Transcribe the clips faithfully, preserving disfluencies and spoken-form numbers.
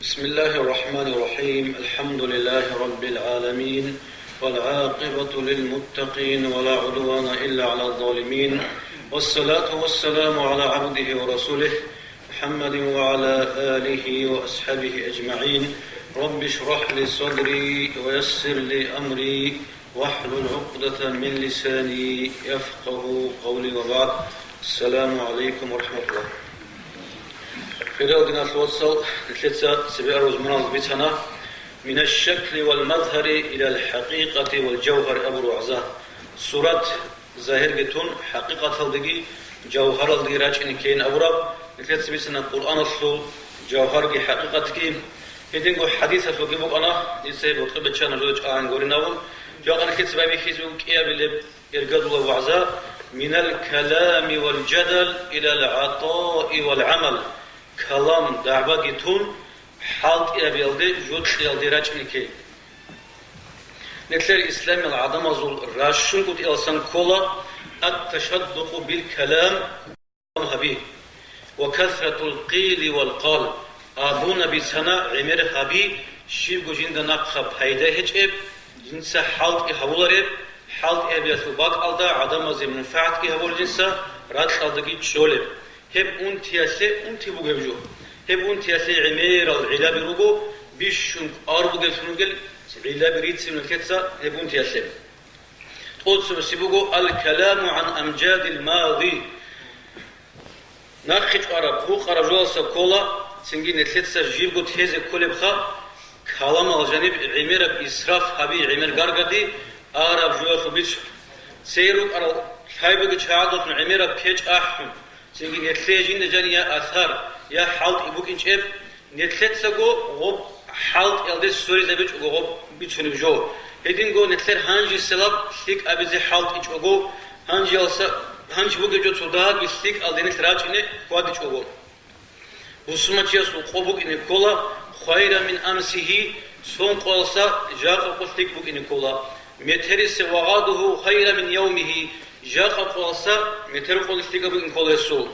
بسم الله الرحمن الرحيم. الحمد لله رب العالمين، والعاقبة للمتقين، ولا عدوان إلا على الظالمين، والصلاة والسلام على عبده ورسوله محمد وعلى آله وأصحابه أجمعين. رب اشرح لي صدري ويسر لي أمري واحلل عقدة من لساني يفقه قولي وبعد. السلام عليكم ورحمة الله. Хириял диналъул вацал, нилъеца цебе араб заманалда бицана: «Минаш-шакли вал-мазгьари илал-хӀакъикъати вал-жавгьари» абураб вагӀза. Сурат загьирги тун, хӀакъикъаталдеги жавгьаралдеги рачӀине ккейин абураб, нилъеца бицана Къуръаналъул жавгьарги хӀакъикъатги. Гьединго хӀадисалъулги букӀана, дица гьеб гьоркьоб биччана жо чӀагӀан гурин абун. Жакъа нилъеца байбихьизе буго кӀиабилеб иргадулаб вагӀза: «Минал калами вал жадал илал гӀатӀаи вал гӀамал». Калам, дагӀбаги тун, хӀалтӀиябиялде, жо кьиялде рачӀине ккей. Нилъер исламиял гӀадамазул ращун кӀутӀиялсан ккола ат-ташаддукъу бил-калам, гьаби, ва касратул къили вал къал, абуна-бицана гӀемер гьаби, щибго жинда нахъа пайда гьечӀеб, жинца хӀалтӀи гьавулареб, хӀалтӀиябиялъул бакӀалда гӀадамазе мунфагӀатги гьабулеб жинца, ракьалдаги чӀолеб. Гьеб унтиялъе унти бугеб жо. Гьеб унтиялъе гӀемерал гӀиллаби руго, бищун кӀвар бугеблъун ругел гӀиллаби рицин нилъеца гьеб унтиялъе. ТӀоцебесеб буго: «Ал-каламу гӀан амжадил мади». Нахъе чӀвараб, гьукъараб жоялдаса ккола, цинги нилъеца жибго тезе кколебха, каламал жаниб гӀемераб исраф гьаби, гӀемер гаргади, араб жоялъул бицун. Цей рукӀарал лъайбаги чагӀазулъун гӀемераб кечӀ ахӀун, цинги нилъее жинда жаниб я асар, я хӀалтӀи букӀинчӀеб, нилъецаго гъоб хӀалтӀиялде ссоризабичӀого гъоб бицунеб жо. Гьединго нилъер гьанжеселаб лъикӀабизе хӀалтӀичӀого, гьанжеялса, гьанже бугеб жо цо дагьабги лъикӀалде нилъ рачӀине хьвадичӀого. Бусумачиясул къо букӀине ккола хайра мин амсигьи, сон къоялса жакъа къо лъикӀ букӀине ккола. Метерисев ва гъадугьу хайра мин явмигьи, жакъа къоялса метер къо лъикӀаб букӀине ккола гьесул.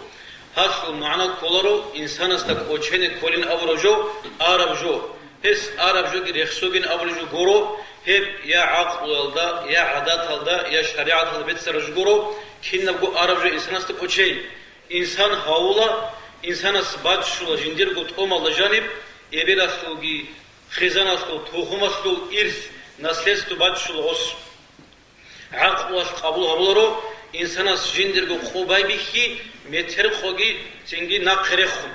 Гьалъул магӀна кколаро инсанасда кӀочене кколин абураб жо араб жо. Гьес араб жоги рехсогин абулеб жо гуро, гьеб я гӀакълуялда, я гӀадаталда, я шаригӀаталда беццараб жо гуро, кинабго араб жо инсанасда кӀочей. Инсан гьавула, инсанас баччула жиндирго тӀомалда жаниб, эбелалъулги, хъизаналъул, тухумалъул ирс, наследство баччула гъос. ГӀакълуялъ къабул гьабуларо инсанас жиндирго къо байбихьи, метер къоги цинги нахъе рехун.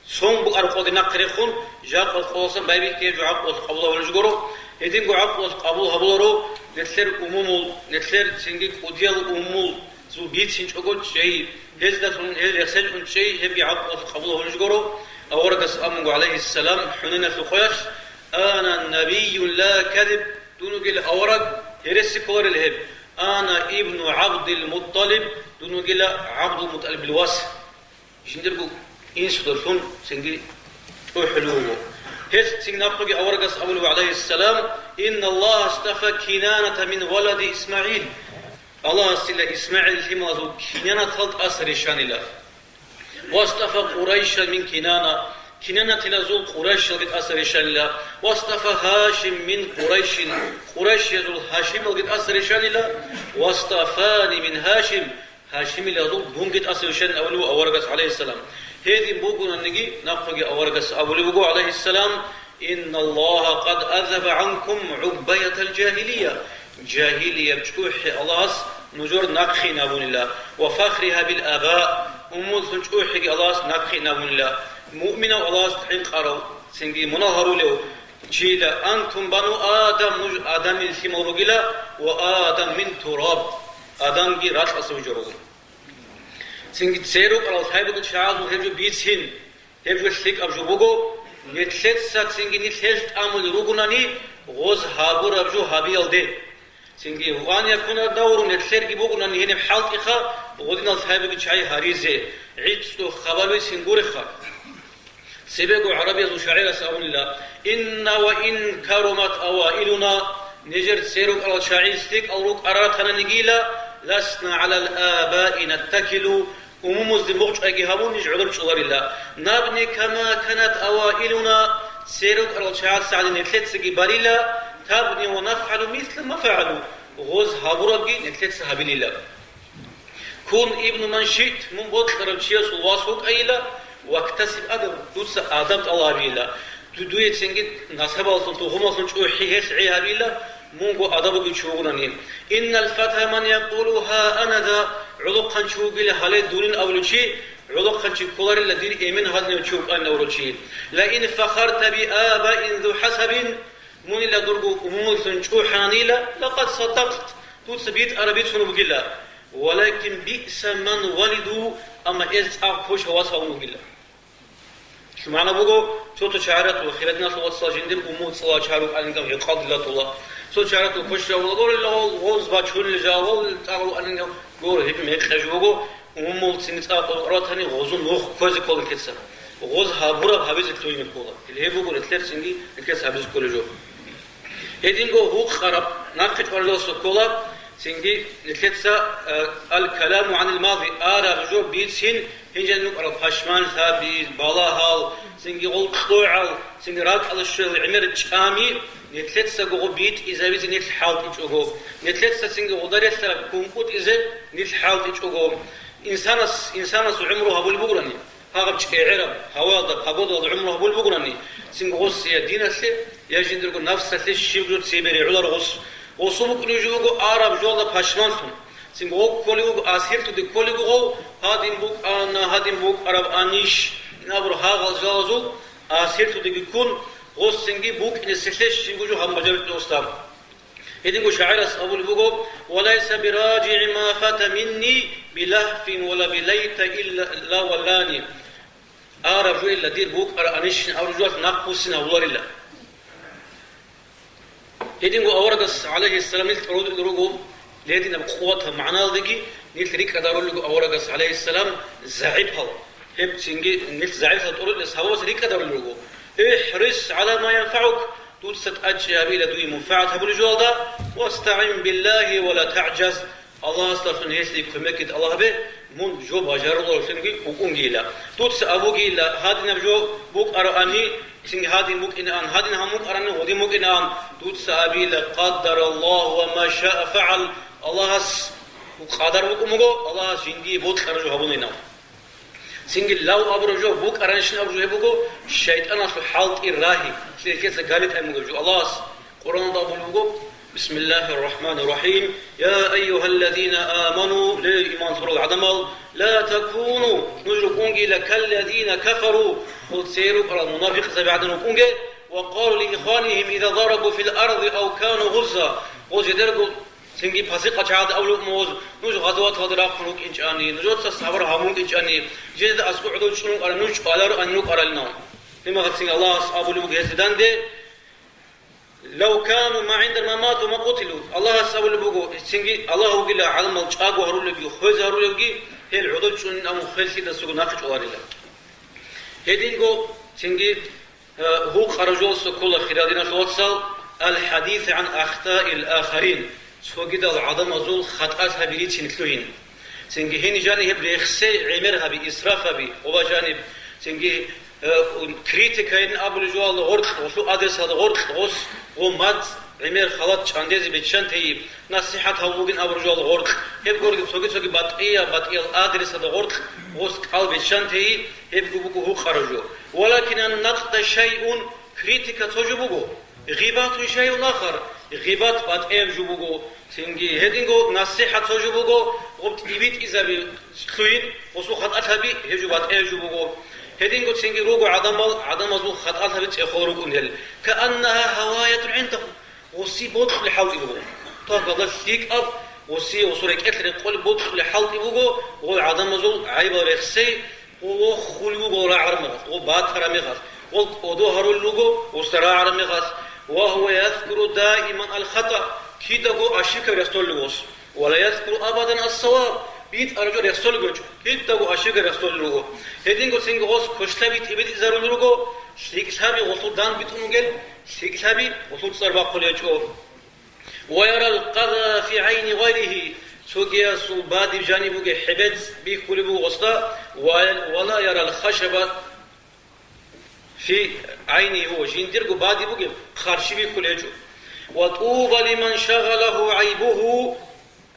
Сон букӀараб къоги нахъе рехун, жакъа къоялдасан байбихьи гьеб жо гӀакълуялъ къабул гьабулеб жо гуро. Гьединго гӀакълуялъ къабул гьабуларо нилъер умумул, нилъер цинги кӀудиял умумул зул бицинчӀого чӀей, гьездалъун гьел рехсечӀун чӀей, гьебги гӀакълуялъ къабул гьабулеб жо гуро. Аварагас абун буго, гӀалайгьиссалам, ХӀунайналъул къоялъ: «Ана набийюн ла казиб», дун вугила авараг, гьереси кколарел гьеб. «Ана ибну ГӀабдил Мутталиб», дун вугила ГӀабдул Мутталибил вас. Жиндирго инсудалъун цинги тӀухӀулев вуго. Гьелъ цин нахъеги аварагас абулеб, гӀалайгьиссалам: «Инналлагьа стафа Кинаната мин валади ИсмагӀил». Аллагьасила ИсмагӀил лъималазул Кинанатал тӀаса рещанила. «Ва стафа Къурайша мин Кинана», Кинанатилазул Къурайшалги тӀаса рещанила. «Ва стафа Гьашим мин Къурайшин», Къурайшиязул Гьашималги тӀаса рещанила. «Ва стафани мин Гьашим», Гьашимилазул дунги тӀаса рещанин абулеб буго аварагас, гӀалайгьиссалам. Гьедин бугонаниги, нахъеги аварагас абулеб буго, гӀалайгьиссалам: «Инналлагьа къад азгьаба гӀанкум гӀуббаятал жагьилия». Жагьилияб чӀухӀи Аллагьас нужер нахъе инабунила, «ва фахригьа бил аба», умумулъун чӀухӀиги Аллагьас нахъе инабунила. Муъминав, Аллагьас хӀинкъарав, цинги мунагь гьарулев, Чила, антум бану Адам, нуж Адамил лъимал ругила, ва Адам мин тураб, Адамги ракьалъа вижарулин. Цинги церукъарал лъай бугел чагӀазул гьеб жо бицин, гьеб жо лъикӀаб жо буго, нилъеца цинги нилъ гьел тӀамулел ругонани гъоз гьабураб жо гьабиялде. Цинги, «ва ан якуна давру», нилъерги бугонани гьениб хӀалтӀиха, гъодинал лъай бугел чагӀи гьаризе, гӀицӀго хабар бицин гуреха. Цебего гӀарабиязул шагӀирас абунила: «Инна ва ин карумат аваилуна», нижер церукъарал чагӀи лъикӀал рукӀаратананигила, «ласна гӀалал абаи наттакилу», Умумузде мугъчӀвайги гьабун, ниж гӀодор чӀоларила. Набни кама канат аваилуна, церукӀарал чагӀаца гӀадин нилъецаги барила, табни ва нафгӀалу мисла ма фагӀалу, гъоз гьабурабги нилъеца гьабилила. Кун ибну ман шиът, мун бокьарав чиясул вас вукӀайила, вактасиб адаб, дуца адаб тӀалабила. Ду-, дуе цинги насабаллъун, тухумаллъун чӀухӀи гьелъ гӀи гьабила, мунго адаб бугев чи вугони. Иннал фата ман якъулу ха ана за, гӀолохъанчи вугила гьале дунин абулев чи, гӀолохъанчи кколарила дир эмен гьадинав чи вукӀанин абурав чи. Ла ин фахарта би абаин зу хӀасабин, мунила дурго умумуллъун чӀухӀананила, лакъад садакът, дуца битӀараб бицун бугила. Валакин биъса ман валиду, амма гьез цӀакъ квешав вас гьавун вугила. МагӀна буго, цо-цо чагӀаратул хирадиналъул вацал жиндир умумул цӀалал чагӀар рукӀанингав гьекъалдилатула. Цо чагӀаратул квешав вулаго, гъоз бачунел жавал тӀагъал вукӀанингав гуро, гьеб мекъаж буго, умумул цинги цӀакъ ратани гъозун нух кквезе ккола нилъеца. Гъоз гьабураб гьабизе лъугьине ккола. Гьеб буго нилъер цинги нилъеца гьабизе кколеб жо. Гьединго гьукъараб нахъе чӀваралъуса ккола, цинги нилъеца, э, аль-каламу гӀанил мази, араб жо бицин, гьинжан нукӀарал пашманлъаби, балагьал, цинги гъол кьогӀал, цинги ракӀалде щвел гӀемер чӀами, нилъецаго гъо битӀизабизе нилъ хӀалтӀичӀого, нилъеца цинги гъодарелъараб кункӀутӀизе нилъ хӀалтӀичӀого. Инсанас, инсанас гӀумру гьабулеб бугони, гьаб чӀегӀераб гьаваялда, погодалда гӀумру гьабулеб бугони, цинги гъос я диналъе, я жиндирго нафсалъе щиб жо цебе регӀуларо гъос. Гъосул букӀунеб жо буго араб жоялда пашманлъун. Цинги гъо кколев вуго, асирлъуде кколев вуго гъов, гьадин букӀана, гьадин букӀараб анищ, ин абураб гьагъал жалазул асирлъудеги ккун, гъос цинги букӀинеселъе щибго жо гьабун бажарулъ гъосда. Гьединго шагӀирас абулеб буго: «Ва лайса биражигӀи ма фата минни билахфин ва ла билайта илла ла валлани». Араб жо илла дир букӀараб анищин абураб жоялъ нахъвуссин гьавуларила. Гьединго аварагас, гӀалайгьиссалам, нилъ тӀорудулел руго гьединаб къуватаб магӀналдеги, нилъ рикӀкӀадарулел руго аварагас, гӀалайгьиссалам, загӀипал. Гьеб цинги нилъ загӀипал тӀорулел сабабас рикӀкӀадарулел руго. «ИхӀрис гӀала ма янфагӀук», дуца тӀадчӀей гьабила дуе мунфагӀат гьабулеб жоялда, «вастагӀин биллагьи ва ла тагӀжаз», Аллагьасдалъун гьелъие кумекги тӀалаб гьабе, мун жо бажаруларевлъунги вукӀунгейила. Дуца абугейила, гьадинаб жо букӀароани, цинги гьадин букӀинаан, гьадин гьамукӀарани, гъудин букӀинаан. Дуца абила, «Къаддараллагьу ва ма шаа фагӀал», Аллагьас къадар букӀун буго, Аллагьас жиндие бокьараб жо гьабунилан. Цинги лав абураб жо, букӀаранищин абураб жо гьеб буго, шайтӀаналъул хӀалтӀи рагьи, лъикӀлъица гали тӀамугеб жо. Аллагьас Къуръаналда абулеб буго: «Бисмиллагьир рахӀманир рахӀим. Я айюгьаллазина аману», ле, иман лъурал гӀадамал, «ла такуну», нуж рукӀунгейила, «каллазина кафару», гъол цее рукӀарал мунапикъзаби гӀадин рукӀунге, «ва къалу ли ихванихим иза зарабу фил арзи ав кану гъузза», гъол жидерго Цинги пасикъал чагӀазда абулеб буго, нуж гъазаваталда рахъун рукӀинчӀани, нужеца сабар гьабун рукӀинчӀани, жезда аскӀов гӀодов чӀун рукӀарал, нуж чӀвалароанин рукӀаралинал. Гьебмехалъ цинги Аллагьас абулеб буго гьезда данде: «Лав кану ма гӀиндана ма мату ва ма къутилу». Аллагьас абулеб буго, цинги Аллагь вугила гӀаламал чӀаго гьарулевги, хвезе гьарулевги, гьел гӀодов чӀунин абун хвеллъидасаго нахъе чӀваларила. Гьединго цинги Гьукъараб жоялдаса ккола, хирал диналъул вацал, аль-хӀадис гӀан ахтаил ахарин, цогидал гӀадамазул хатӀалъаби рицин лъугьин. Цинги гьениб жаниб гьеб рехсей гӀемер гьаби, исраф гьаби, къоба жаниб, цинги, э, критикайин абулеб жоялда гъоркь, гъолъул адресалда гъоркь, гъос, гъо мацӀ, гӀемер халат чӀандезе биччан тейиб, насихӀат гьабулеб бугин абураб жоялда гъоркь, гьеб гурги цоги-цоги батӀияб, батӀиял адресалда гъоркь, гъос кӀал биччан тейи, гьебго буго гьукъараб жо. Валакин ан-накъда шайъун, критика цо жо буго, гъибатун шайъун ахар, гъибат батӀияб жо буго, цинги гьединго насихӀат цо жо буго, гъоб тӀибитӀизаби лъугьин, гъосул хатӀалъаби гьеб жо батӀияб жо буго. Гьединго цинги руго гӀадамал, гӀадамазул хатӀалъаби цӀехол рукӀун гьел. Кааннагьа гьаваятун гӀиндагьум. Гъоси бокьулеб хӀалтӀи буго. Тагьалда лъикӀаб, гъоси, гъосул рекӀелъ рекъолеб бокьулеб хӀалтӀи буго, гъол гӀадамазул гӀайибал рехсей, гъо вохулеб буго рагӀараб мехалъ, гъо батараб мехалъ, гъол кӀодо гьарулел руго гъосда рагӀараб мехалъ, ва гьува язкуру даиман аль-хатӀа, кидаго ошибка рехсолел гъос. Ва ла язкуру абадан ас-саваб, битӀараб жо рехсолеб гьечӀо, кидаго ошибка рехсолел руго. Гьединго цинги гъос квешлъаби тӀибитӀизарулел руго, лъикӀлъаби гъолъул дан битӀун бугел, лъикӀлъаби гъолъул цӀар бахъулел гьечӀо. Ва ярал къаза фи гӀайни гъайригьи, Цогиясул бадиб жаниб бугеб хӀебецӀ бихьулеб буго гъосда, ва, ва ла ярал хашаба фи гӀайнигьи, жиндирго бадиб бугеб хъарщи бихьулеб гьечӀо. Ва тӀуба лиман шагъалагьу гӀайбугьу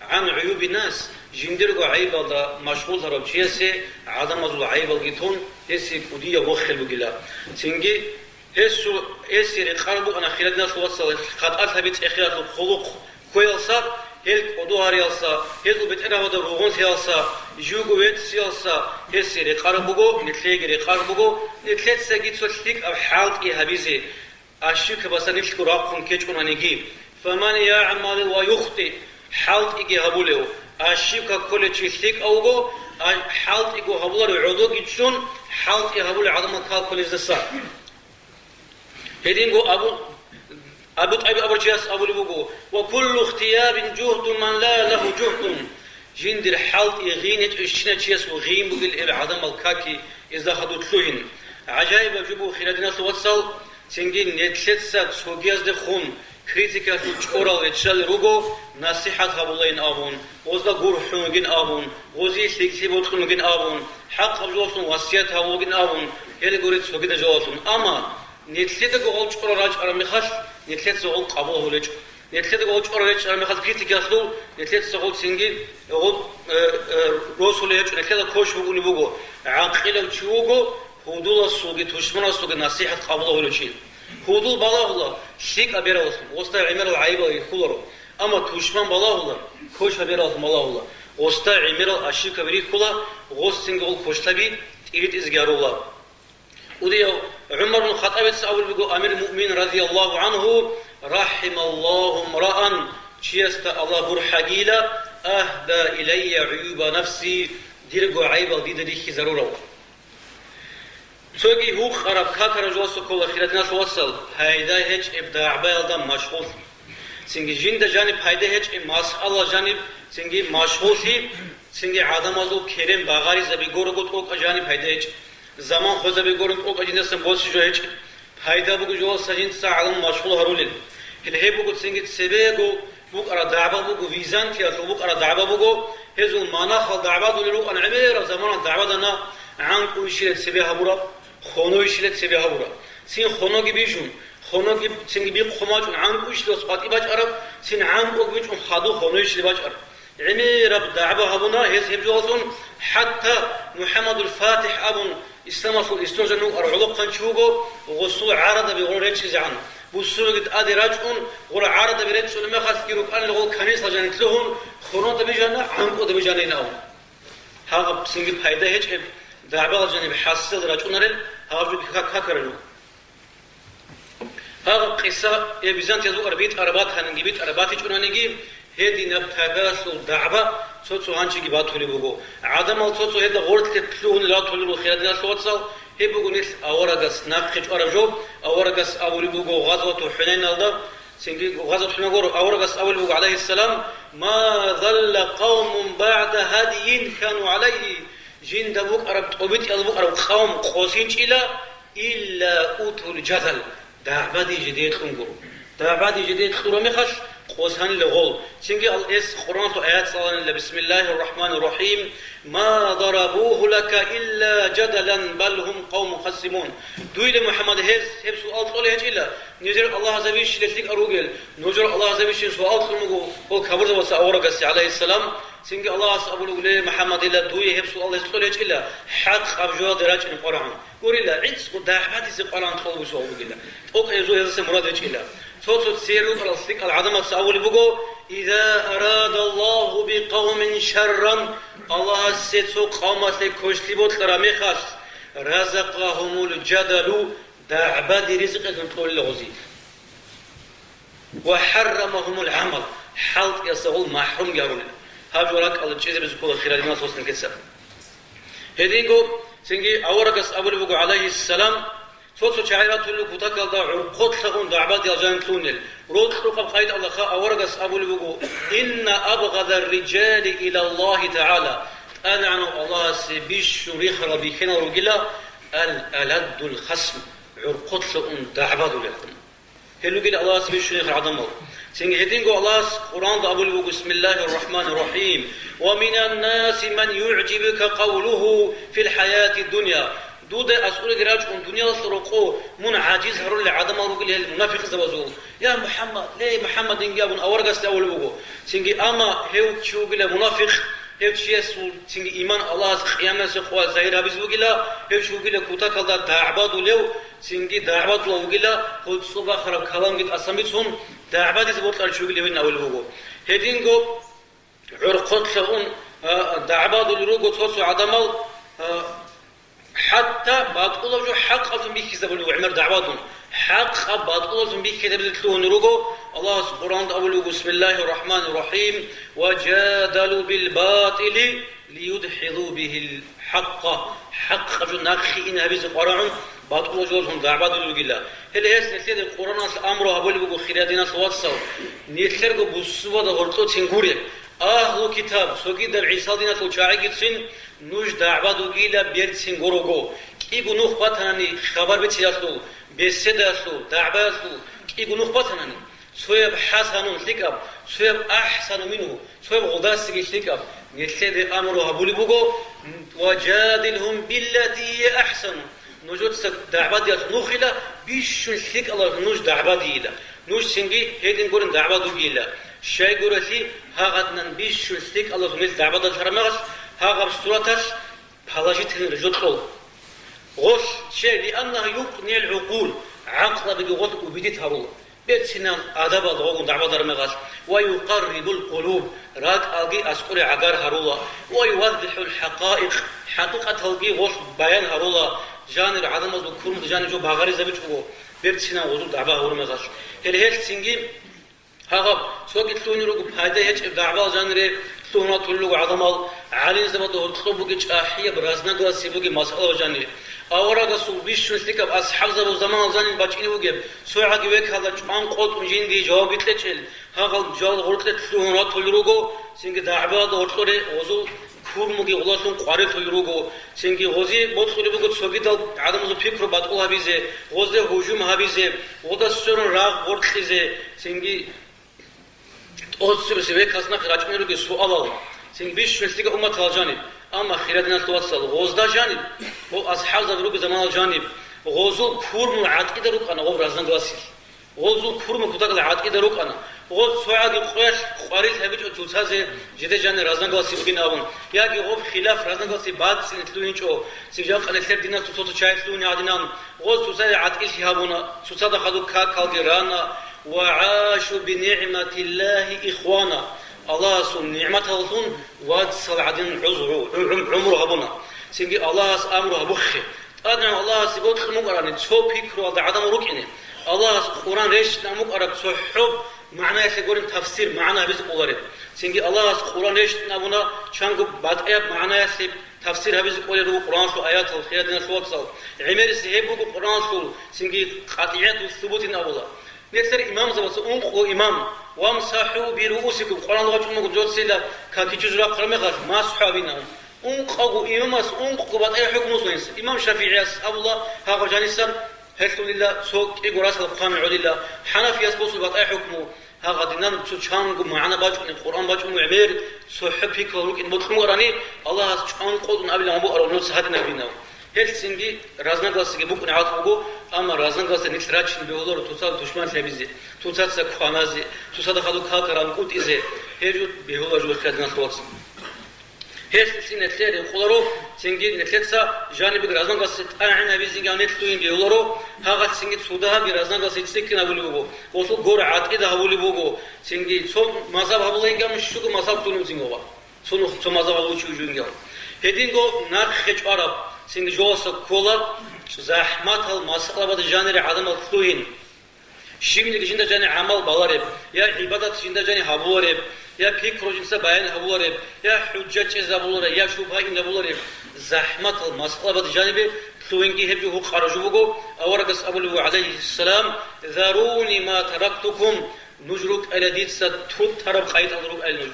гӀан гӀуюби нас, жиндирго гӀайбалда машгъуллъарав чиясе гӀадамазул гӀайбалги тун, гьесие кӀудияб вохел бугила. Цинги гьесул, гьесие рекъараб букӀана, хириял диналъул вацал, хатӀалъаби цӀехиялъул хъулухъ кквеялса, гьел кӀодо гьариялса, гьезул бетӀергьабада ругъунлъиялса, живго вецциялса гьесие рекъараб буго, нилъееги рекъараб буго, нилъецаги цо лъикӀаб хӀалтӀи гьабизе, ошибкабаса нилъго рахъун ккечӀонаниги. Фаман ягӀмал ва юхтӀи, хӀалтӀиги гьабулев, ошибка кколев чи лъикӀав вуго, а, хӀалтӀиго гьабуларев гӀодоги чӀун, хӀалтӀи гьабулев гӀадамал кал кколездаса. Гьединго Абу, Абу ТӀайиб абурав чияс абулеб буго: «Ва куллу ихтиябин жугьду ман ла лагьу жугьдун». Жиндир хӀалтӀи гъин гьечӀищинав чиясул гъин бугила гьеб гӀадамал каки, гьезда хадур лъугьин. ГӀажаибаб жо буго, хириял диналъул вацал, цинги нилъеца цогияздехун критикалъул чӀорал реччалел руго, насихӀат гьабулейин абун, гъозда гурхӀун вугин абун, гъозие лъикӀлъи бокьун вугин абун, хӀакъаб жоялъун васият гьабун вугин абун, гьеле гури цогидал жоялъун. Амма нилъедаго гъол чӀорал рачӀараб мехалъ, нилъеца гъол къабул гьабулеб гьечӀо. Нилъедаго гъол чӀорал речӀараб мехалъ критикалъул, нилъеца гъол цинги гъол, э, э, росулеб гьечӀо, нилъеда квеш букӀунеб буго. ГӀакъилав чи вуго, гьудуласулги тушманасулги насихӀат къабул гьабулев чи. Гьудул балагьула лъикӀаб бераллъун, гъосда гӀемерал гӀайибал рихьуларо. Амма тушман балагьула, квеш гьабераллъун балагьула, гъосда гӀемерал ошибкаби рихьула, гъос цинги гъол квешлъаби тӀиритӀизеги гьарула. Кьудияв ГӀумар ибн Хаттабица абулеб буго, амирул муъминин радияллагьу гӀангьу: «РахӀималлагьу мраан», чиясда Аллагь гурхӀагийила, «агьда илайя гӀуюба нафси», дирго гӀайбал дида рихьизарурав. Цоги гьукъараб какараб жоялъухъ ккола, хириял диналъул вацал, пайда гьечӀеб дагӀбаялда машгъул. Цинги жинда жаниб пайда гьечӀеб масъала жаниб цинги машгъуллъи, цинги гӀадамазул керен багъаризаби гурого тӀокӀаб жаниб пайда гьечӀеб. Заман хвезаби гурого тӀокӀаб жиндасан босе жо гьечӀеб. Пайда буго жоялъа жинца гӀадамал машгъул гьарулел. Гьел гьеб буго цинги цебего букӀараб дагӀба буго, Византиялъул букӀараб дагӀба буго, гьезул монахал дагӀбадулел рукӀана, гӀемераб заманалъ дагӀбадана, гӀанкӀуйищила цебе гьабураб, хонойищила цебе гьабураб. Цин хоноги бижун, хоноги цинги бихъун бачӀун, гӀанкӀуйищила къватӀи бачӀараб, цин гӀанкӀуги бичӀчӀун хадуб хонойищила бачӀараб. ГӀемераб дагӀба гьабуна гьез гьеб жоялъун, хӀатта МухӀаммадул ФатихӀ абун, исламалъул историяда жанив вукӀарав гӀолохъанчи вуго, гъосул гӀарадаби гъур речӀчӀизегӀан. Бусурбабаги тӀаде рачӀун, гъур гӀарадаби речӀчӀулеб мехалъги рукӀанила гъол канисалда жаниб лъугьун, хонода бижана, гӀанкӀуда бижанин абун. Гьаб цинги пайда гьечӀеб дагӀбаялда жаниб хӀасилалда рачӀунарел гьаб жо как-, какараб жо. Гьаб къиса, э, Византиялъ букӀараб битӀараб батаниги, битӀараб батичӀонаниги, гьединаб тайпаялъул дагӀба цо-цо гьанжеги батулеб буго. ГӀадамал цо-цо гьелда гъорлъе лъугьун ратулел рухӀ, хириял диналъул вацал, гьеб буго нилъ аварагас нахъе чӀвараб жо. Аварагас абулеб буго гъазвату ХӀунайналда, цинги гъазвату ХӀунайналда аварагас абулеб буго, гӀалайгьиссалам: «Ма залла къавмун багӀда гьадийин кану гӀалайгьи». Жинда букӀараб, тӀобитӀиялда букӀараб къавм къосинчӀила, «илла утул жадал», дагӀбаде жидее кьун гуро. ДагӀбаде жидее кьураб мехалъ, къосанила гъол. Цинги ал-, эс Къуръаналъул аят цӀаланила: «Бисмиллагьир рахӀманир рахӀим. Ма дарабугьу лака илла жадалан, бал гьум къавмун хасимун». Дуе, МухӀаммад, гьез гьеб суал кьолеб гьечӀила, нижер Аллагь завищилан лъикӀал ругел, нужер Аллагь завищилан суал кьун буго гьол капурзабаца аварагасде, гӀалайгьиссалам. Цинги Аллагьас абулеб буго: «Ле, МухӀаммад, илла дуе гьеб суал гьез кьолеб гьечӀила, хӀакъаб жоялде рачӀине къварагӀун». Гурила, гӀицӀго дагӀбадизе къварагӀун кьолеб суал бугила. ТӀокӀаб гьезул гьезасан мурад гьечӀила. Цо-цо цере рукӀарал лъикӀал гӀадамаца абулеб буго: «Иза арадаллагьу бикъавмин шарран», Аллагьасе цо къавмалъе квешлъи бокьараб мехалъ, «разакъагьумул жадалу», дагӀбаде ризкъи кьолила гъозие. «Ва хӀаррамагьумул гӀамал», хӀалтӀиялдаса гъол махӀрумги гьарулел. Гьаб жо ракӀалда чӀезабизе ккола, хириял диналъул вацал, нилъеца. Гьединго цинги аварагас абулеб буго, гӀалайгьиссалам, цо-цо чагӀи ратулел кутакалда гӀурхъулъа ун дагӀбадиялда жаниб лъугьунел. Рокьукъаб къайдалдаха аварагас абулеб буго: «Инна абгъадар риджали илаллагьи тагӀала», ТӀадегӀанав Аллагьасе бищун рихарал бихьинал ругила, «ал-аладдул хасм», гӀурхъулъа ун дагӀбадулел. Гьел ругел Аллагьас бищунел гӀадамал. Цинги гьединго Аллагьас Къуръанда абулеб буго: «Бисмиллагьир рахӀманир рахӀим. Ва минан наси ман югӀжибука къавлугьу фил хӀаятид дунъя». Дуда аскӀореги рачӀун дуниялалъул рокъов мун гӀажиз гьарулел гӀадамал ругел гьел мунафикъзабазул. «Я МухӀаммад, ле МухӀаммад», инги абун аварагасде абулеб буго. Цинги, амма гьев чи вугила мунафикъ, гьев чиясул цинги иман Аллагьас къиямасеб къоялъ загьир гьабизе бугила, гьев чи вугила кутакалда дагӀбадулев, цинги дагӀбадулев вугила, гьоцӀо бахараб каламги тӀасан бицун, дагӀбадизе бокьарав чи вугилевин абулеб буго. Гьединго гӀорхъолъа ун, а, дагӀбадулел руго цо-цо гӀадамал, а, хӀатта батӀулаб жо хӀакъалъун бихьизабулеб гӀемер дагӀбадун, хӀакъаб батӀулалъун бихьизабизе лъугьун руго. Аллагьас Къуръанда абулеб буго: «Бисмиллагьир рахӀманир рахӀим. Ва жадалу бил батӀили лиюдхӀилу бигьил хӀакъа». ХӀакъаб жо нахъе ин гьабизе къварагӀун, батӀулаб жоялъун дагӀбадулел ругила. Гьеле гьес нилъеде Къуръаналъ амру гьабулеб буго, хириял диналъул вацал, нилъерго бусурбабазда гьоркьоцин гуре. Агьлу китаб, цогидаб ГӀисал диналъул чагӀигицин нуж дагӀбадугила берцин гурого, кӀиго нух батанани хабар бицидалъул, беседаялъул, дагӀбаялъул кӀиго нух батанани, цояб хӀасанун лъикӀаб, цояб ахӀсану мингьу, цояб гъолдасаги лъикӀаб, нилъеде амру гьабулеб буго: «Ва жадилгьум биллати гьия ахӀсану». Нужеца дагӀбадиялъ нухила, бищун лъикӀалалъ нуж дагӀбадийила. Нуж цинги гьедин гурин дагӀбадугейила. Щайгурелъи, гьагъадинан бищун лъикӀалалъ нилъ дагӀбадалъараб мехалъ, гьагъаб сураталъ положительный жо кьола. Гъолъ, щай, лианнагьу юкъниул гӀукъул, гӀакълабиги гъолъ убедит гьарула. Берцинал адабалда гъогун дагӀбадараб мехалъ, ва юкъаррибул къулуб, ракӀалги аскӀоре гӀагар гьарула, ва юваддихӀул хӀакъаикъ, хӀакъикъаталги гъолъ баян гьарула, жанир гӀадамазул кумуда жанир жо багъаризабичӀого, берцинал гъозул дагӀба гьабураб мехалъ. Гьел гьелъ цинги гьагъаб цоги лъугьунел руго пайда гьечӀеб дагӀбал жанире, лъугьун ратулел руго гӀадамал, гӀалимзабазда гьоркьоб бугеб чӀахӀияб разногласие бугеб масъалабал жанир. Аварагасул бищун лъикӀаб асхӀабзабазул заманалъ жаниб бачӀине бугеб, цогӀаги векалда чӀван къотӀун жиндие жавабги кьечӀел, гьагъал жал гъоркье лъугьун ратулел руго, цинги дагӀбаялда гьоркьоре гъозул курмуги гъолалъун къварилъулел руго, цинги гъози бокьулеб буго цогидал гӀадамазул пикру батӀул гьабизе, гъозде гьужум гьабизе, гъода сверун рагъ гъоркьизе, цинги тӀоцебесеб векалъ нахъе рачӀунел ругел суалал, цин бищун лъикӀаб умматалъ жаниб, амма хириял диналъул вацал, гъозда жаниб, гъо асхӀабзаби ругел заманалъ жаниб, гъозул курмул гӀатӀида рукӀана гъоб разногласиялъ. Гъозул курмул кутакалда гӀатӀида рукӀана. Гъоз цогӀаги къоялъ къварилъ гьабичӀо цоцазе, жидер жанир разногласие бугин абун, яги гъоб хилаф разногласие бацӀцӀине лъугьинчӀо, цин жакъа нилъер диналъул цо-цо чагӀи лъугьине гӀадинан, гъоз цоцазе гӀатӀилъи гьабуна, цоцазда хадуб какалги рана, «Ва гӀашу би нигӀматиллагьи ихвана», Аллагьасул нигӀматаллъун вацал гӀадин гӀуз-, гӀу-, гӀу-, гӀумру гьабуна. Цинги Аллагьас амру гьабухъе. ТӀадегӀан Аллагьасе бокьун букӀарани цо пикруялда гӀадамал рукӀине, Аллагьас Къуръан рещтӀинаб букӀараб цохӀо магӀнаялъе гурин тафсир, магӀна гьабизе кӀолареб. Цинги Аллагьас Къуръан рещтӀинабуна, чанго батӀияб магӀнаялъе тафсир гьабизе кӀолел руго Къуръаналъул аятал, хириял диналъул вацал. ГӀемерисеб гьеб буго Къуръаналъул, цинги къатӀигӀиятул субутин абула. Нилъер имамзабаца ункъо имам, «ВамсахӀу бируусикум», Къуръан вачӀун буго, жоцила какичӀого рахъараб мехалъ масхӀу гьабина. Ункъого имамас ункъого батӀияб хӀукму босун гьес. Имам ШафигӀияс абула гьагъаб жанисан, гьелъулила цо кӀиго расал хъван гӀолила, хӀанафияс босун батӀияб хӀукму, гьагъадинан цо чанго магӀна бачӀунеб, Къуръан бачӀун гӀемер, цохӀо пикру рукӀин бокьун букӀарани, Аллагьас чӀван къотӀун абилан букӀараб нуц гьадинаб гьинав. Гьелъ цинги разногласиеги букӀун гӀадат буго, амма разногласие нилъ рачине бегьуларо цоцазда душманлъи гьабизе, цоцаца кваназе, цоцазда хадуб какал ракӀутӀизе, гьеб жо бегьула жо хириял диналъул вацал. Гьелъ цин нилъее рекъоларо, цинги нилъеца жанибеги разногласие тӀагӀин гьабизеги гьанир лъугьин бегьуларо, гьагъалъ цинги цо дагьабги разногласие цӀикӀкӀин гьабулеб буго, гъолъул гургӀатӀида гьабулеб буго, цинги цо мазгьаб гьабулаинги гьаниб щуго мазгьаб лъугьин буцин гьаб. Цо нух-, цо мазгьаб гьабулев чи вугевинги гьав. Гьединго нахъе чӀвараб, цинги жоялъа ккола, захӀматал масъалабазда жанире гӀадамал лъугьин. Щибниги жинда жани гӀамал балареб, я гӀибадат жинда жани гьабулареб, я пикру жинца баян гьабулареб, я хӀужжат чӀезабулареб, я шубгьа инабулареб, захӀматал масъалабазда жанибе лъугьинги гьеб жо гьукъараб жо буго, аварагас абулеб буго, гӀалайгьиссалам: «Заруни ма тарактукум», нуж рукӀайла дица тутараб къайдал рукӀайла нуж.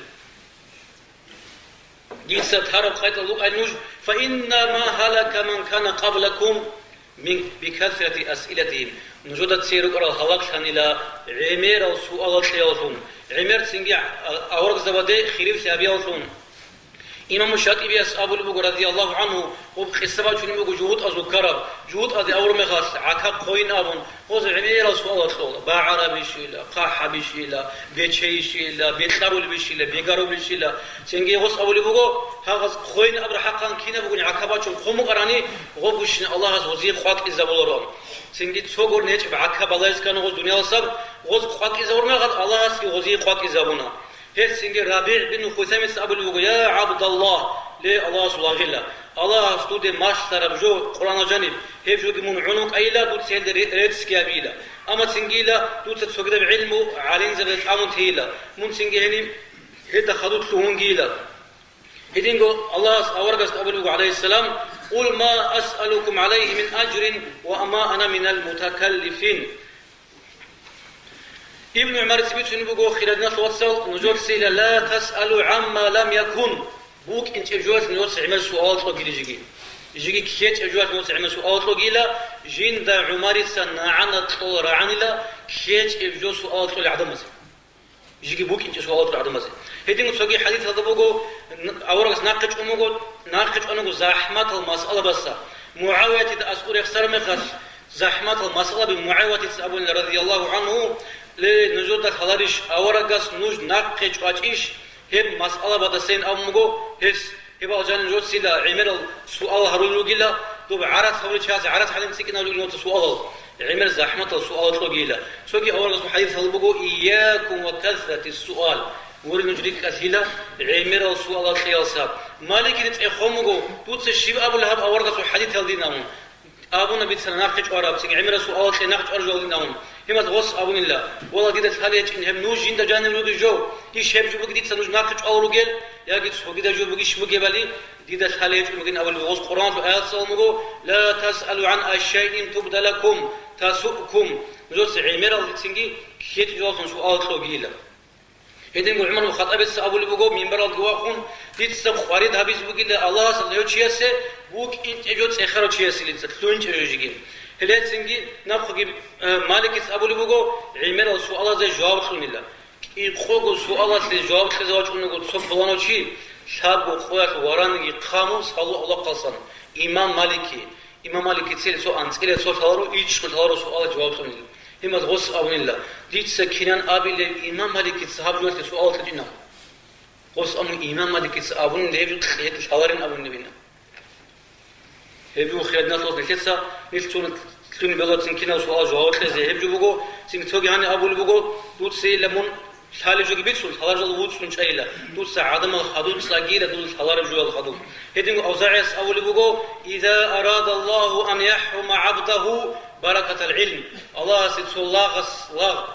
Дица тараб къайдал рукӀай нуж, «фа инна ма гьалака ман кана къаблакум», Мин бикасрати асъилатигьим, нужеда цере рукӀарал гьалаклъанила гӀемерал суалал кьеяллъун, гӀемер цинги а-, аварагзабаде хиривлъи гьабияллъун. Имаму ШатӀибияс абулеб буго, радияллагьу гӀангьу, гъоб къиса бачунеб буго жугьутӀазул ккараб, жугьутӀазе авур мехалъ, гӀака хъойин абун, гъоз гӀемерал суалал кьола: «БагӀарабищила, хъахӀабищила, бечейищила, бекьарулебищила, бегарулебищила?» Цинги гъос абулеб буго: «Гьагъаз хъойин абураб хӀакъан кинаб бугони гӀака бачун хъун букӀарани, гъобгощин Аллагьас гъозие къвакӀизабуларо». Цинги цо гурин гьечӀеб гӀака балагьиз ккана гъоз дуниялалдаса, гъоз къвакӀизабур мехалъ, Аллагьасги гъозие къвакӀизабуна. Гьелъ цинги РабигӀ бин Хусаймица абулеб буго: «Я ГӀабдаллагь, ле Аллагьасул лагъила, Аллагьас дуде малъараб жо Къуръаналда жаниб, гьеб жоги мун гӀун вукӀайила, дуца гьелда ре-, реццги гьабила. Амма цингила дуца цогидаб гӀилму гӀалимзабазда тӀамун тейила, мун цинги гьениб гьелда хадур лъугьунгийила». Гьединго Аллагьас аварагасда абулеб буго, гӀалайгьиссалам: «Къул ма асъалукум гӀалайгьи мин ажрин ва ма ана минал мутакаллифин». Ибн ГӀумарица бицунеб буго, хириял диналъул вацал, нужецайила: «Ла тасъалу гӀамма лам якун», букӀинчӀеб жоялъ нужеца гӀемер суалал кьогила жеги. Жеги ккечӀеб жоялъ нужеца гӀемер суалал кьогила, жинда ГӀумарица нагӀана кьола рагӀанила ккечӀеб жо суалал кьолел гӀадамазе. Жеги букӀинчӀеб суалал кьолел гӀадамазе. Гьединго цоги хӀадисалда буго, н-, аварагас нахъе чӀун буго, нахъе чӀванаго захӀматал масъалабаса. МугӀавиятида аскӀор рехсараб мехалъ, захӀматал масъалаби МугӀавиятица абунила, радияллагьу гӀангьу: «Ле, нужеда лъаларищ, аварагас нуж нахъе чӀвачӀищ гьеб масъалабадасайин?» абун буго гьес. Гьеб алжанин жоцила гӀемерал суал гьарулел ругила, доб гӀарац гьавулев чияс гӀарац гьадин цӀикӀкӀиналъул нуца суалал, гӀемер захӀматал суалал кьогила. Цоги аварагасул хӀадисалда буго: «Ийякум ва касрати суал», гури нуж рикӀкӀалъила гӀемерал суалал кьеялса. Маликида цӀехон буго, дуца щиб абулеб гьаб аварагасул хӀадисалдин абун. Абуна бицана нахъе чӀвараб, цинги гӀемерал суалал кье нахъе чӀвараб жо гьавулин абун. Гьемаз гъос абунила: «Вала, дида лъалеб гьечӀин, гьеб нуж жинда жаниб ругел жо, иш гьеб жо буги дица нуж нахъе чӀвалел ругел, яги цогидаб жо бугищ бугебали, дида лъалеб гьечӀин бугин», абулеб гъос Къуръаналъул аяталъун буго: «Ла тасъалу гӀан ашшайин тубда лакум тасуъкум». Нужеца гӀемерал цинги ккечӀеб жоялдалъун суал кьогила. Гьединго ГӀумар ибн Хаттабица абулеб буго, минбаралде вахун: «Дица къварид гьабизе бугила Аллагьасда гьев чиясе, букӀинчӀеб жо цӀехарав чиясе дица, лъугьинчӀеб жо жеги». Гьеле цинги нахъеги, э, Маликица абулеб буго, гӀемерал суалазе жаваб кьунила. КӀикъого суалалъе жаваб кьезе вачӀун вуго цо пуланав чи, лъабго къоялъ вараниги хъамун, саллу авлахъалсан, имам Малики. Имам Маликицел цо анцӀила цо лъаларо, ичӀго лъаларо суалалъе жаваб кьунила. Гьемаз гъос абунила: «Дица кинан абилеб имам Маликица гьаб жоялъе суал кьечӀина?» Гъос абун, имам Маликица абунила гьеб жо кьечӀ лъаларин абунилебина. Гьеб жо хирадиналъулас нилъеца, нилъ цун лъугьин-, белгьацин кинал суал жаваб кьезе гьеб жо буго, цинги цоги гьаниб абулеб буго: «Дуцайила мун лъалеб жоги бицун, лъалареб жо вуцӀцӀун чӀайила. Дуца гӀадамал хадуб цӀагийила, дуда лъалареб жоял хадуб». Гьединго АвзагӀияс абулеб буго: «Иза арада Аллагьу ан яхӀрума гӀабдагьу баракатал гӀилм». Аллагьасе цо лагъас лагъ,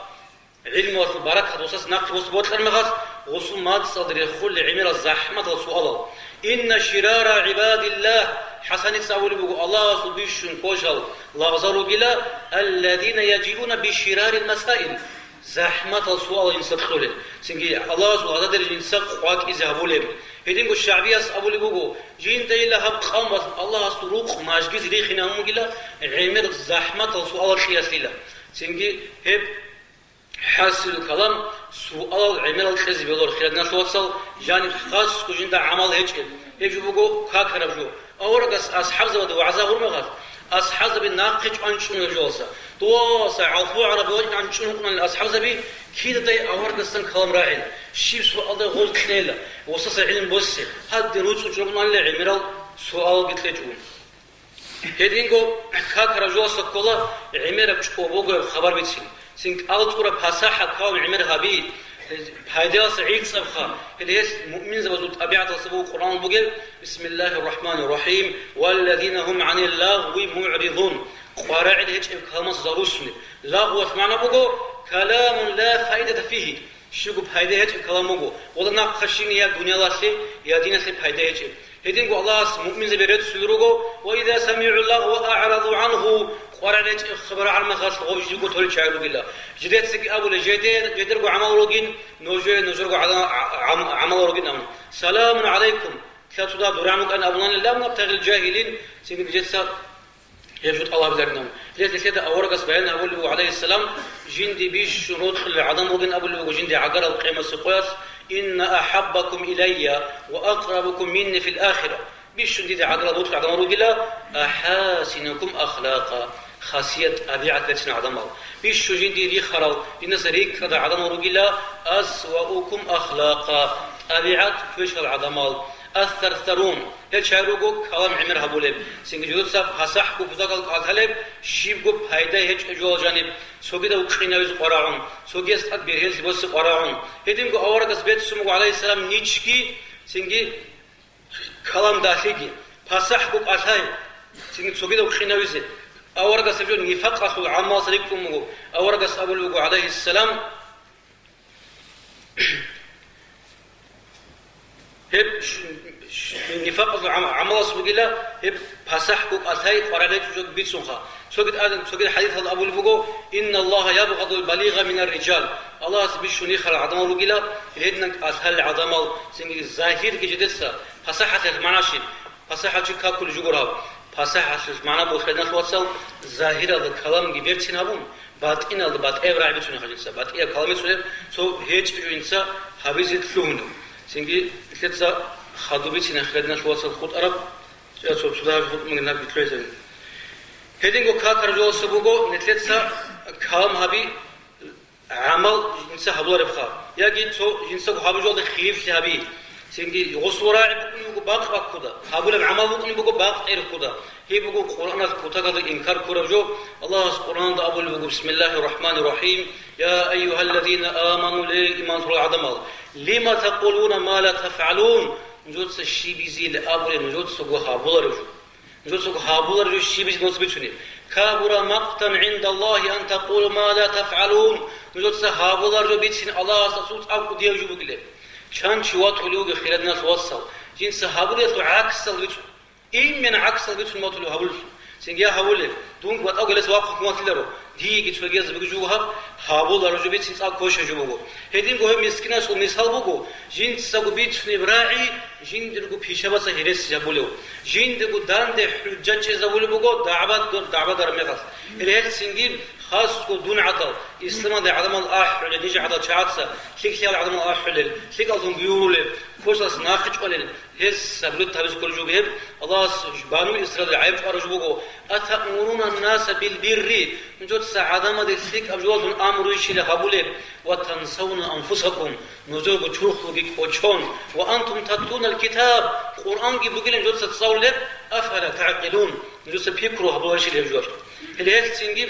гӀилмуялъул баракат гъосас нахъе босун бокьараб мехалъ, гъосул мацӀалда рехулел гӀемерал захӀматал суалал. «Инна ширара гӀибадиллагь», ХӀасаница абулеб буго, Аллагьасул бищун квешал лагъзал ругила, «аллазина яжиуна биширарил масаил», захӀматал суал жинца кьолел, цинги Аллагьасул гӀададерил жинца къвакӀизе гьабулеб. Гьединго ШагӀбияс абулеб буго: «Жиндайила гьаб къавмалъ Аллагьасул рукъ мажгиз рихине гьамунгила гӀемер захӀматал суалал кьиялъила». Цинги гьеб хӀасил калам, суалал гӀемерал кьезе белор, хирадиналъул вацал, жаниб хасго жинда гӀамал гьечӀеб. Гьеб жо буго какараб жо. Аварагас асхӀабзабада вагӀза гьурмагъал, асхӀабзаби нахъе чӀван чӀун гьеб жоялса. Дуаса гӀалху гӀараб вачӀан чӀун вукӀунани асхӀабзаби, кидадай аварагасан калам рагӀила, щиб суалда гъоз кьела, гъосаса гӀилм босе, гьадин руцӀцӀу чӀугӀунанила гӀемерал суалги кьечӀо. Гьединго какараб жоялса ккола гӀемераб чӀобогояб хабар бицин, цин кӀалцӀураб пасахӀат калам гӀемер гьаби, пайдаялса гӀицӀабха. Гьеле гьелъ муъминзабазул тӀабигӀаталса буго Къуръан бугеб: «Бисмиллагьир рахӀманир рахӀим, валлазина гьум гӀанил лагъви мугӀридун», къварагӀел гьечӀеб каламасда русулеб. Лагъвалъ магӀна буго: «Каламун ла фаидата фигьи», щибго пайда гьечӀеб калам буго, гъода нахъа щибни я дуниялалъе, я диналъе пайда гьечӀеб. Гьединго Аллагьас муъминзаби реццулел руго: «Ва иза самигӀу лагъва аъраду гӀангьу», къварагӀел гьечӀеб хабар гӀармахалъ гъоб жидего толел чагӀи ругила. Жидецаги абула: «Жедер-, жедерго гӀамал ругин, нужее нужерго гӀала-, гӀам-, гӀамал ругин», абун. «Саламун гӀалайкум», лъацуда дуран вукӀан абунани, «Лам набтагъил жагьилин», цинги нижеца Гьеб жо тӀалабиларинав. Гьелъ нилъеда аварагас баян гьабулеб буго, гӀалайгьиссалам, жинди бищун рокьулел гӀадамал вугин абулеб буго жинди гӀагарал къемасе къоялъ: «Инна ахӀаббакум илайя ва акърабакум минни фил ахира». Бищун дида гӀагарал рокьулел гӀадамал ругила: «АхӀасинакум ахлакъа», хасият, тӀабигӀат берцинал гӀадамал. Бищун жинди рихарал, жиндаса рикӀкӀадал гӀадамал ругила: «Асваукум ахлакъа», тӀабигӀат квешал гӀадамал. «Ассарсарун», гьел чай руго калам гӀемер гьабулеб, цинги жудаца пасахӀго кутакал кӀалъалеб, щибго пайда гьечӀеб жоал жаниб, цогидав къинавизе къварагӀун, цогияс тӀад бергьенлъи босе къварагӀун. Гьединго аварагас бецун буго, гӀалайгьиссалам, ничги, цинги калам далъиги, пасахӀго кӀалъай, цинги цогидав къинавизе. Аварагас гьеб жо нифакъалъул гӀамалас рикӀкӀун буго. Аварагас абулеб буго, гӀалайгьиссалам, Гьеб ш-, ш-, нифакъалъул гӀам-, гӀамалас бугила, гьеб пасахӀго кӀалъай къваригӀел чӀужу бицунха. Цогид адам, цогид хӀадисалда абулеб буго: «Инналлагьа ябгъадул балигъа минар риджал». Аллагьас бищун рихарал гӀадамал ругила, гьединан кӀалъалел гӀадамал, цинги загьирги жидеца, пасахӀалъе магӀна щиб? ПасахӀалчи какулев жугурав? ПасахӀалъулъ магӀна буго, хириял вацал, загьиралда каламги берцин гьабун, батӀиналда батӀияб рагӀи бицунеха жинца. БатӀияб калам бицунеб цо гьечӀеб жо жинца гьабизе лъугьунев. Цинги нилъеца хадуб бицина, хириял вацал, хутӀараб, цо цо дагьаб хутӀмаги наб битлъугьезабин. Гьединго какараб жоялъа буго, нилъеца калам гьаби, гӀамал жинца гьабуларебха, яги цо жинцаго гьабуларелда хилиплъи гьаби. Цинги гъосул рагӀи букӀунеб буго бакъ баккуда, гьабулеб гӀамал букӀунеб буго бакъ тӀерхьуда. Гьеб буго Къуръаналъ кутакалда инкар ккураб жо. Аллагьас Къуръаналда абулеб буго: «Бисмиллагьир рахӀманир рахӀим. Я айюгьаллазина аману», ле, иман лъурал гӀадамал, «лима такъулуна ма ла тафгӀалун», нужеца щиб бизила абулеб, нужецаго гьабулареб жо. Нужецаго гьабулареб жо щиб бицин нужеца бицунеб? «Кабура макътан гӀиндаллагьи ан такъулу ма ла тафгӀалун». Нужеца гьабулареб жо бицин Аллагьасда цӀакъ кӀудияб жо бугилеб. Чан чи ватулев вугев, хириял вацал, жинца гьабулелъул гӀаксал бицун. Именно гӀаксал бицун ватулев гьабулелъул. Цинги я гьабулеб, дунги ватӀавго гьелдаса вахъун ватиларо, диеги цогияз бугеб жо гьаб, гьабулареб жо бицин цӀакъ квешаб жо буго. Гьединго гьеб мискинасул мисал буго, жинцаго бицунеб рагӀи жиндирго пишабаца гьересизабулев, жиндирго данде хӀужжат чӀезабулеб буго, дагӀбат-, дагӀбадараб мехалъ. Гьеле гьелцинги хасго дун гӀадал, исламалде гӀадамал ахӀулел, ниж гӀадал чагӀаца, лъикӀлъи гьал гӀадамал ахӀулел, лъикӀаллъун гуюрулел, квешалъ нахъе чӀвалел, гьез сабру табиз кколеб жо буго гьеб, Аллагьас бану Исраилил гӀайиб чӀвараб жо буго: «Атаъмуруна ннаса бил бирри», нужеца гӀадамазде лъикӀаб жоялъун амру-ишила гьабулеб, «ва тансавна анфусакум», нужерго чурхлуги кӀочон, «ва антум татлунал китаб», Къуръанги бугилан нужеца цӀалулеб, «афала тагӀкъилун», нужеца пикру гьабуларищила гьеб жоялъ. Гьеле гьелцинги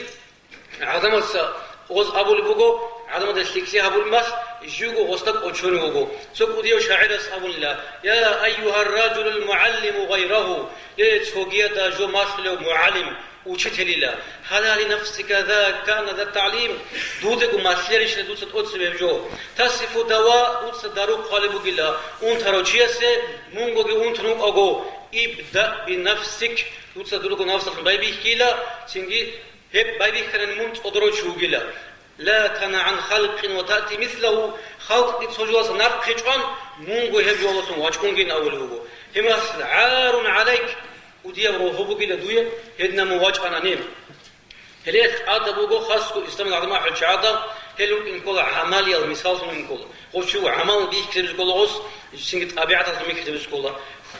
гӀадамаца гъоз абулеб буго, гӀадамазда лъикӀлъи гьабулеб мехалъ, живго гъосда кӀочон вуго. Цо кӀудияв шагӀирас абунила: «Я айюгьар ражулул мугӀаллиму гъайрагьу», э, цогияда жо малъулев мугӀалим, учителила. «Гьала ли нафсика за кана за тагӀлим», дудаго малъиларищила дуца тӀоцебе гьеб жо. «Тасифу дава», дуца дару хъвалеб бугила унтарав чиясе, мунгоги унтун вукӀаго. «Ибда би нафсик», дуца дурго нафсалъун байбихьила, цинги гьеб байбихьанани мун цӀодорав чи вугила. «Ла тана гӀан халкъин ва таъти мислагьу», халкъги цо жоялдаса нахъе чӀван, мунго гьеб жоялдалъун вачӀунгин абулеб буго. Гьеб мехалъ: «ГӀарун гӀалайк», кӀудияб рогьо бугила дуе, гьединаб мун вачӀанани. Гьеле гьелъ тӀадаб буго хасго исламалъ гӀадамал ахӀулел чагӀазда, гьел рукӀин ккола гӀамалиял мисаллъун ккола. Гъов чи гӀамал бихьизабизе ккола гъос, цинги тӀабигӀаталлъун бихьизабизе ккола.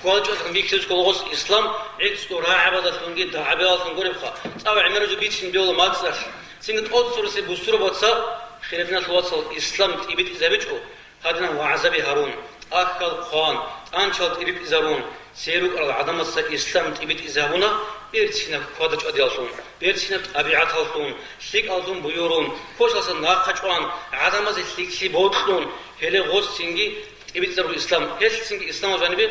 ХьвалчӀалъун бихьизабизе ккола гъос ислам, гӀицӀго рагӀабазалъунги дагӀабазалъун гуребха, цӀакъ гӀемераб жо бицин бегьула мацӀалъ. Цинги тӀоцебесеб бусурбаца, хириял диналъул вацал, ислам тӀибитӀизабичӀо, гьадинаб вагӀзаби гьарун, тӀахьал хъван, тӀанчал тӀибитӀизарун, церукӀарал гӀадамаца ислам тӀибитӀизабуна, берцинаб хьвада-чӀвадиялъун, берцинаб тӀабигӀаталлъун, лъикӀаллъун буюрун, квешалдаса нахъа чӀван, гӀадамазе лъикӀлъи бокьун, гьеле гъос цинги тӀибитӀизарун ислам, гьелъ цинги исламалъул жанибе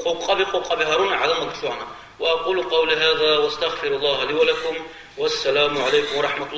къокъаби-къокъаби гьарун гӀадамалги лъугьана. وأقول قولي هذا وأستغفر الله لي ولكم. والسلام عليكم ورحمة الله.